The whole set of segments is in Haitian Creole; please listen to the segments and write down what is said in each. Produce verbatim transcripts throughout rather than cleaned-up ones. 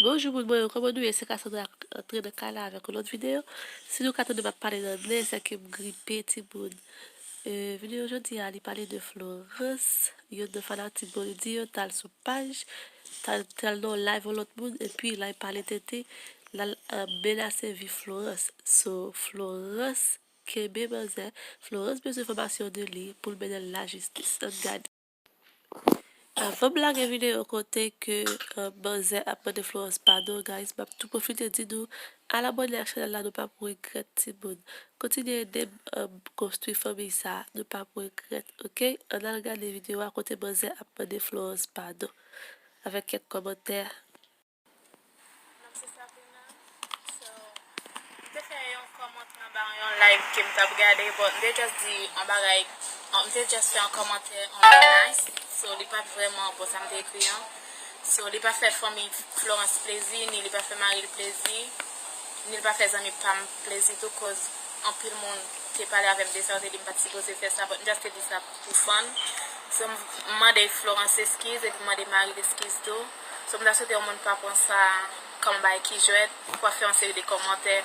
Bonjou moun mwen yo, kòman nou ye? Se Cassandra k antre nan kay la avèk yon lòt videyo. Si nou ka tande m ap pale nan nen, se ke m gripe timoun. E, videyo jodi a, li pale de Florence, youn nan fanatik Blondedy yo t al sou paj, t al, t al nan live yon lòt moun, epi l al pale tenten, l al, e, menase vi Florence. So, Florence kenbe manzè, Florence bezwen enfòmasyon de li pou l mennen l lajistis. Ann gade. Avan m lage videyo kote ke, e, manzè ap mande Florence padon, guys, m ap tou pwofite di nou, al abòne ak chanèl la, nou p ap regrèt, timoun. Kontinye ede m, e, konstwi fanmi sa, nou p ap regrèt, oke? Ann al gade videyo a kote manzè ap mande Florence padon, avèk kèk kòmantè. Nonm se Sabrina. So, m te fè yon kòmantè anba yon live ke m t ap gade, but m te just di yon bagay, m te just fè yon kòmantè on nice. So, li pa t vrèman bon sa m te ekri an. So, li pa fè fanmi Florence plezi, ni li pa fè mari l plezi, ni li pa fè zanmi pa m plezi tou, koz anpil moun te pale avè m de sa, yo te di m pa t sipoze fè sa, but m just te di sa pou fun. So, m mande Florence eskiz epi m mande mari l eskiz tou. So, m ta swete yon moun pa pran sa kòm bagay ki jwèt, pou ap fè yon seri de kòmantè,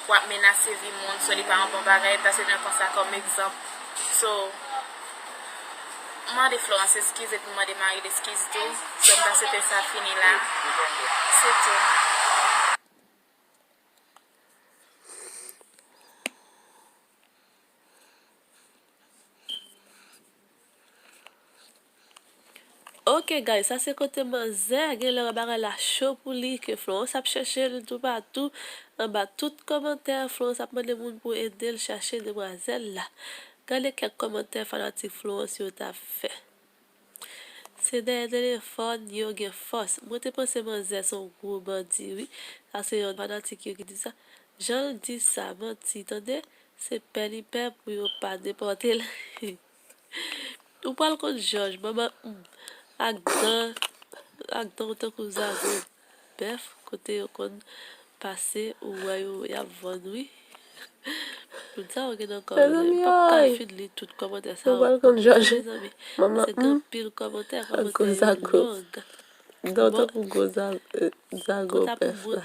pou ap menase vi moun, so li pa yon bon bagay, m ta swete nou pran sa kòm egzanp. So, m mande Florence eskiz epi m mande mari l eskiz tou. So, m ta swete sa fini la. Se tou. Ok, guys, sa se kote manzè, genlè bagay la cho pou li, ke Florence ap chèche l toupatou. Anba tout kòmantè, Florence ap mande moun pou ede l chache demwazèl la. Gade kèk kòmantè fanatik Florence yo t ap fè. Se dèyè telefòn yo gen fòs. Mwen te panse manzè se yon gwo bandi, wi. Sa se yon fanatik yo ki di sa. Jan l di sa, manti, tande. Se pè li pè pou yo pa depòte l. Ou pral konn jòj, manman, hmm, ak dan, ak dan w tankou zago bèf, kote yo konn pase, ou wè yo, y ap vann, wi. Moun sa yo gen nan kò yo, m p ap ka fin li tout kòmantè sa yo. Ou pral konn jòj, mezanmi. Se gen anpil kòmantè, kòmantè yo long. Donk, tankou gwo za-, e, zago pèf la.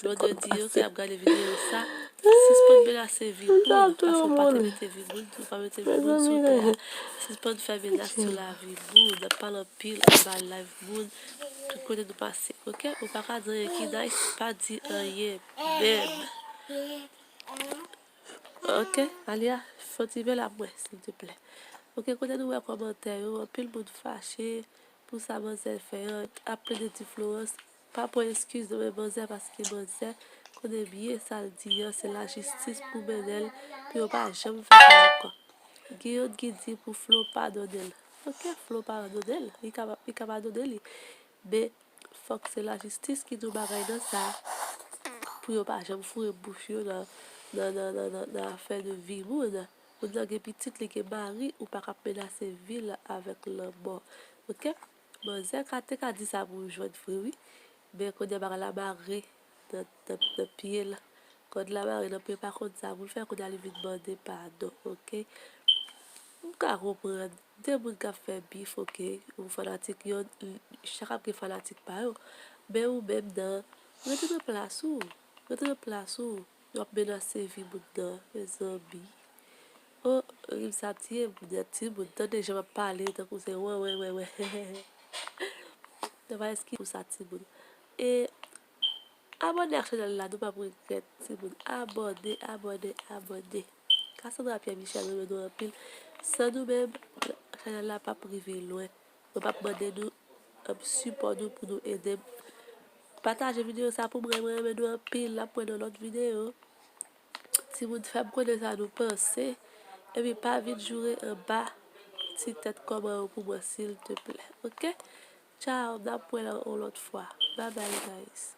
Blondedy yo ki ap gade videyo sa, sispann menase vi moun, paske w pa te mete vi moun, ou pa mete vi moun sou tè a. Sispann fè menas sou lavi moun, pale anpil anba live moun, tout kote nou pase, ok? Ou pa ka di anyen ki nice, pa di anyen menm. Ok, Alia, fè yon ti bèl ap mwen, silteplè. Ok, kote nou wè kòmantè yo, anpil moun fache pou sa manzè fè an, ap plede di Florence pa pran eskiz nan men manzè, paske manzè konnen byen sa l di an, se lajistis pou mennen l, pou yo pa janm fè sa ankò. Gen youn ki di pou Flo padone l. Ok, Flo padone l, li ka, li ka padone li. Men, fòk se lajistis ki di yon bagay nan sa, pou yo pa janm foure bouch yo nan, nan, nan, nan, nan, nan afè de vi moun. Moun nan gen pitit, li gen mari, ou pa ka ap menase vi l avèk lanmò. Ok? Manzè ka, te ka di sa pou jwèt vre, wi. Men kounye a bagay la mare nan, nan, nan pye l. Kòd la mare nan pye, pa konn sa pou l fè, kounye a li vin mande padon, ok? M ka konprann. De moun k ap fè bif, ok? Yon fanatik, yon, chak ap gen fanatik pa yo. Men ou menm nan, rete nan plas ou. Rete nan plas ou. W ap menase vi moun nan, mezanmi. O, rim sa tiye m nèt, timoun. Tande jan m ap pale, tankou se wè, wè, wè, wè. Nan pa eskiz pou sa, timoun. E abòne ak chanèl la, nou p ap regrèt, timoun. Abòne, abòne, abòne. Cassandra Pierre Michel renmen nou anpil. San nou menm, chanèl la p ap rive lwen. Mwen p ap mande nou, um, sipò nou pou nou ede m. Pataje videyo sa pou mwen, mwen renmen nou anpil. N ap wè nan lòt videyo. Timoun, fè m konnen sa nou panse. Epi pa vin joure anba ti tèt kòmantè yo pou mwen, silteplè. Ok? Tchao, n ap wè la yon lòt fwa. Bye bye, guys.